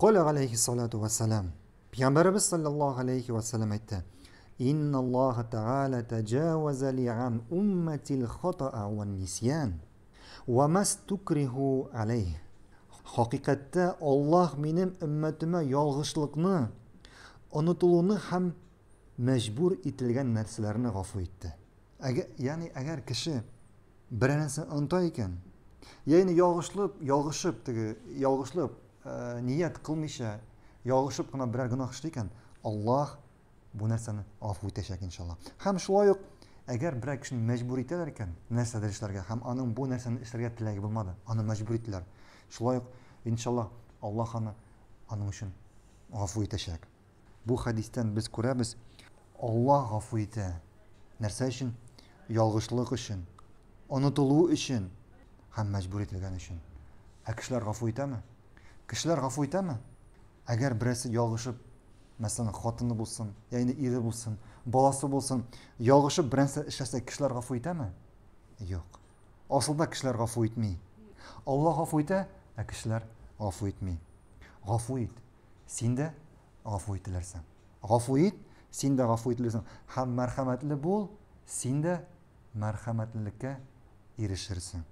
Qola alayhissalatu vassalam. Payg'ambarimiz sallallohu alayhi vasallam aytdi: Innalloha ta'ala tajawaza li an ummatil xata'a van nisyan va mastukrihu alayh. Haqiqatda Alloh mening ummatimga yolg'ishlikni, unutiluvni ham majbur etilgan narsalarni g'afu etdi. Agar, ya'ni agar kishi bir narsani unutar ekan, ya'ni yolg'ishib tigi yolg'ishlab niyat qilmisha, yolg'ishibgina biror gunoh ishlar ekan, Alloh bu narsani afu etashak inshaalloh. Ham shulay uq agar biror kishini majbur etalar ekan narsadir ishlarga, ham aning bu narsani ishlarga tilagi bo'lmadi, uni majbur etdilar. Shulay uq inshaalloh Alloh uni aning uchun afu etashak. Bu hadisdan biz ko'ramiz, Alloh g'afu eta. Narsa uchun? Yolg'ishlik uchun, unutiluv uchun, ham majbur etilgan uchun. A kishilar g'afu etami? Kishilar g'afu etami? Agar birisi yolg'ishib, masalan, xotini bo'lsin, ya'ni eri bo'lsin, bolasi bo'lsin, yolg'ishib bir narsa ishlasa, kishilar g'afu etami? Yo'q. Aslida kishilar g'afu etmay. Alloh g'afu eta, a kishilar g'afu etmay. G'afu et, sen de g'afu etilarsan. G'afu et, sen de g'afu etilarsan. Ham marhamatli bo'l, sen de marhamatlilikka erishirsan.